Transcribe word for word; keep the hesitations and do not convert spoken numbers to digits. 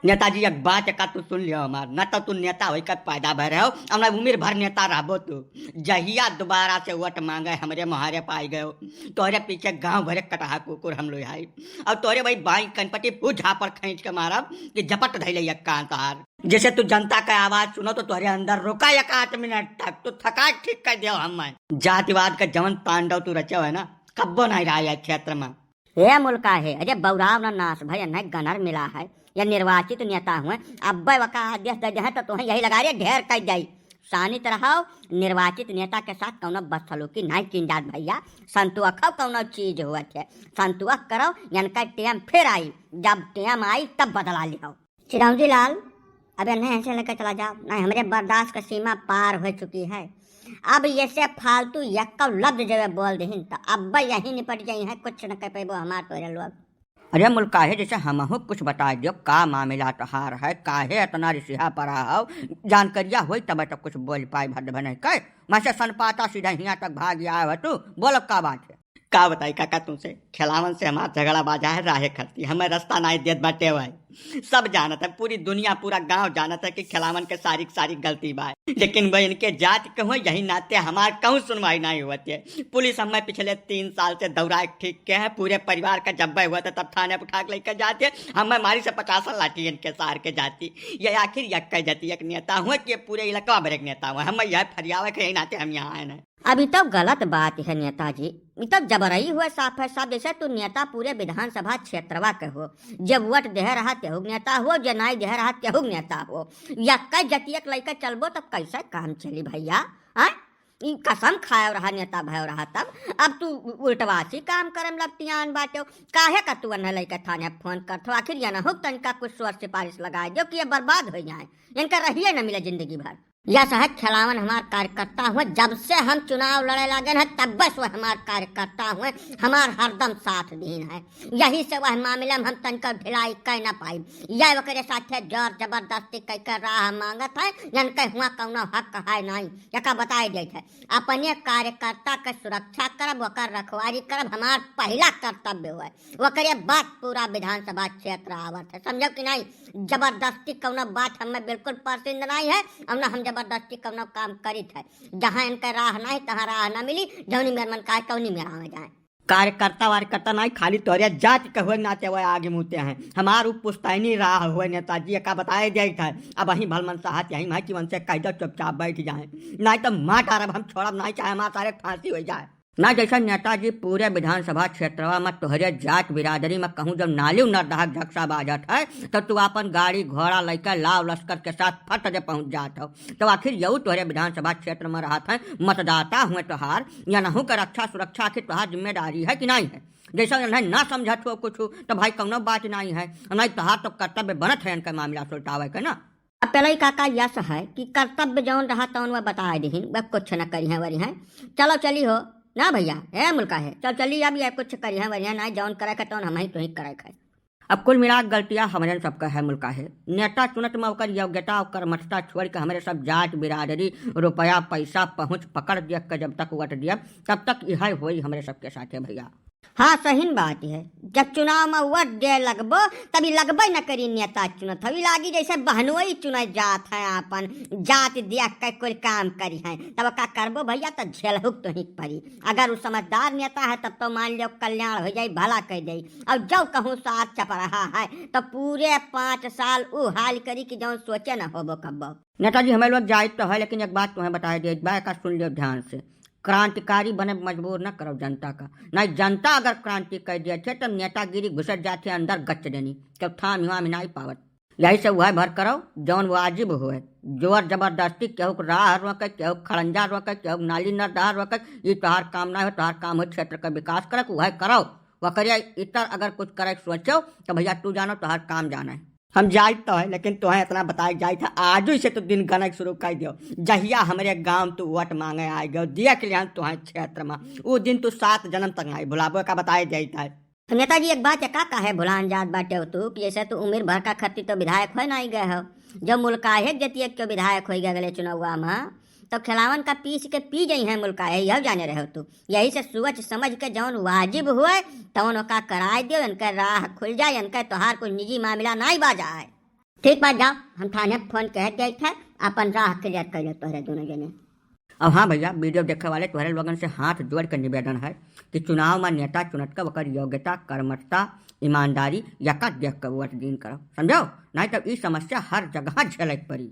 नेताजी, एक बात एका तू सुन लियो हमार, न तो तू नेता होई के पैदा भय रहो, और न उम्र भर नेता रहबो तू। जहिया दोबारा से वोट मांगे, हमरे मोहारे पाई गयो, तोहरे पीछे गांव भरे कटहा कुकुर हम लोग आई, और तोहरे भाई बाई कनपटी फू झापड़ खींच के मारब कि झपट धैले एक कान तोहार। जैसे तू जनता का आवाज सुनो तो तोहरे अंदर रुका एक आध मिनट तक, तू थकाए ठीक कर दियो हम। जातिवाद का जवन तांडव तू रचे है ना, कब्बो नहीं रहा है क्षेत्र में। ए मुल्का है, अरे बौराव न नाश भय, नहीं गनर मिला है, या निर्वाचित नेता हुए, अब वका आदेश दे दे हैं तो तुम्हें यही लगा रहे ढेर कर जाई। शानित रहो, निर्वाचित नेता के साथ कौनो बदसलूकी नहीं कीन जात भैया। संतोखव कौनो चीज होत है, संतोख करो, इनका टेम फिर आई, जब टेम आई तब बदला लिहो। चिरौंजी लाल, अब इन्हें ऐसे लेके चला जाओ, नहीं हमरे बर्दाश्त का सीमा पार हो चुकी है। अब ये से फालतू यक्का लफ्ज जब बोल दहिन तो अब यही निपट जाई है, कुछ न कह पेबो हमार तोरे लोग। अरे मुल्का है, जैसे हमहू कुछ बता दियो, का मामला तोहार है, काहे इतना रिसिहा पड़ा हो, जानकारिया होई तब तो कुछ बोल पाई भद भनई के। मैं से सनपाता सीधा हियाँ तक भाग आया हो तू, बोलो का बात है? का बताई काका तुमसे, खिलावन से हमार झगड़ा बाजा है राहे खरती, हमें रास्ता नाई देत बाटे भाई। सब जानत है, पूरी दुनिया, पूरा गांव जानत है कि खिलावन के सारी की सारी गलती बा, लेकिन वह इनके जात के हुए, यही नाते हमार कहूँ सुनवाई नहीं होती है। पुलिस हमें पिछले तीन साल से दौड़ा के ठीक के है, पूरे परिवार का जब्बे हुआ था तब थाने पे उठा के लेकर जाते, हमें मारी से पचासन लाठी इनके सार के जाती। ये आखिर यक्का जाति एक नेता हुए कि ये पूरे इलाका भर एक नेता हुए, हमें यह फरियावे के यही नाते हम यहाँ आए हैं। अब ई तो गलत बात है नेताजी, ई तो जबरई हुआ साफ है साफ। जैसे तू नेता पूरे विधानसभा क्षेत्रवा के हो, जे वोट देह रहा तेहू नेता हो, जे नाई देह रहा तेहू नेता हो। यक्का जतियक लइके चलबो तो कैसे काम चली भैया? हाँ, ई कसम खायो रहा नेता भयो रहा तब, अब तू उल्टवासी काम करे में लपटियान बाटे। काहे का तू अन्हे लइके थाने फोन करत हो? आखिर ये ना हो तनिका कुछ सोच सिफारिश लगाए दो कि ये बर्बाद हो जाए, इनका रहिए न मिले जिंदगी भर। यह है खिलावन हमार कार्यकर्ता हुए, जब से हम चुनाव लड़े लागे हैं तब से हमार कार्यकर्ता हुए, हमार हरदम साथ दीन है। यही से वह मामले में हम तनिका ढिलाई कह न पाई। यह ओकरे साथे जोर जबरदस्ती कह के राह मांगत है, इनके हुआ कौनो हक है नहीं, यका बताए देत है। अपने कार्यकर्ता के सुरक्षा करब, ओकर रखवारी करब हमार पहिला कर्तव्य हुए। ओकरे बाद पूरा विधानसभा क्षेत्र आवत है, समझो कि नहीं? जबरदस्ती कौनो बात हमें बिल्कुल पसंद नहीं है, और ना हम जबरदस्ती कौनो काम करित है। जहाँ इनका राह नहीं, तहाँ राह ना मिली, जौनी मेर मन कहे, तौनी मेर आवे जाए। कार्यकर्ता वार्यकर्ता नहीं, खाली तोरे जात के हुए नाते हुए आगे मुते हैं। हमार उ पुश्तैनी राह हुए नेताजी, एका बताए जाइत है। अब वहीं भलमन साहत यहीं है कि उनसे कह दो चुपचाप बैठ जाए, नहीं तो मार डारब हम, छोड़ब नहीं, चाहे हमार सारे फांसी हो जाए। ना जैसे नेताजी पूरे विधानसभा क्षेत्रवा में तोहरे जात बिरादरी में कहूँ जब नाली नरदहा झकसा बाजत है, तो तू अपन गाड़ी घोड़ा लइके लाव लश्कर के साथ फट दे पहुँच जात हो। तो आखिर यहू तोहरे विधानसभा क्षेत्र में रहत है, मतदाता हुए तोहार, यनहू के रक्षा सुरक्षा आखिर तोहार जिम्मेदारी है कि नहीं है? जैसे इन्हें ना समझत हो कुछ, तो भाई कौनो बात नहीं है, नहीं तोहार तो कर्तव्य बनत है इनका मामला सुलटावे के ना। अब पेलई काका यस है कि कर्तव्य जौन रहा तौन वह बताए दिहिन, वह कुछ न करिहें वरिहें। चलो चली हो ना भैया, हे मुल्का है, चलो चली अब ये कुछ करिहें वरिहें ना, जौन करे के तौन हम ही तो ही करे के। अब कुल मिला के गलतियाँ हमरे सबका है मुल्का है। नेता चुनत में ओकर योग्यता, ओकर महत्ता छोड़ के हमरे सब जात बिरादरी, रुपया, पैसा, पहुँच, पकड़ देख के जब तक वोट दिया, तब तक यह होई हमरे सबके साथे भैया। हाँ, सहीन बात है। जब चुनाव में वोट दे लगबो, तभी लगबे न करी नेता चुनत हवी। लागी जैसे बहनोई चुने जात है, आपन जात देख के कोई काम करी है, तब का करबो भैया, तो झेलहुक तो ही परी। अगर उ समझदार नेता है, तब तो मान लो कल्याण हो जाई, भला कर जाई। और जो कहूँ साथ चप रहा है, तो पूरे पाँच साल उ हाल करी कि जौन सोचे न होबो कब्बो। नेताजी, हमें लोग जाइत तो है, लेकिन एक बात तुम्हें बताए दे, एक बार का सुन लियो ध्यान से। क्रांतिकारी बने मजबूर न करो जनता का। नहीं, जनता अगर क्रांति कर दिया थे, तब नेतागिरी घुसर जाते अंदर गच देनी, तब थाम हिमा में नहीं पावत। यही से वह भर करो, जौन वाजिब हुए। जोर जबरदस्ती, केहू के राह रोके, केहू के खड़ंजा रोके, केहू के नाली नरदहा रोके, ये तोहार काम ना हो। तोहार काम हो क्षेत्र का विकास करे, वह करो। वकरे इतर अगर कुछ करे सोचो, तो भैया तू जानो, तोहार काम जाना है। हम जाइत तो है, लेकिन तोहें इतना बताए जाइत है, आजु से तो दिन गनक शुरू कर दियो। जहिया हमरे गांव तू वोट मांगे आ गयो, देख लिया तोहें क्षेत्र में, उ दिन तू सात जन्म तक नहीं भुलाबो, का बताए जाइत है। तो नेताजी, एक बात एका काहे भुलान जात बाटे हो तू कि ऐसे तू उम्र भर का खत्ती तो विधायक होए नहीं गए हो, जो मुल्काहे जतिये के विधायक होई गए अगले चुनावा में, तो खिलावन का पीस के पी गई हैं मुल्काहे, यह जाने रहे हो तू। यही से सोच समझ के जौन वाजिब हुए, तौन ओका कराए दियो, इनके राह खुल जाए, इनके तोहार कुछ निजी मामला नाई बा जाए। ठीक बा, जाओ, हम थाने फोन कह देत है, अपन राह क्लियर कर लो तोहरे दोनों जने। अब हाँ भैया, वीडियो देखे वाले तोहरे लोगन से हाथ जोड़ के निवेदन है कि चुनाव में नेता चुनत के ओकर योग्यता, कर्मठता, ईमानदारी, यका देख के वोट दीन करो, समझो? नहीं तो ई समस्या हर जगह झेले के पड़ी।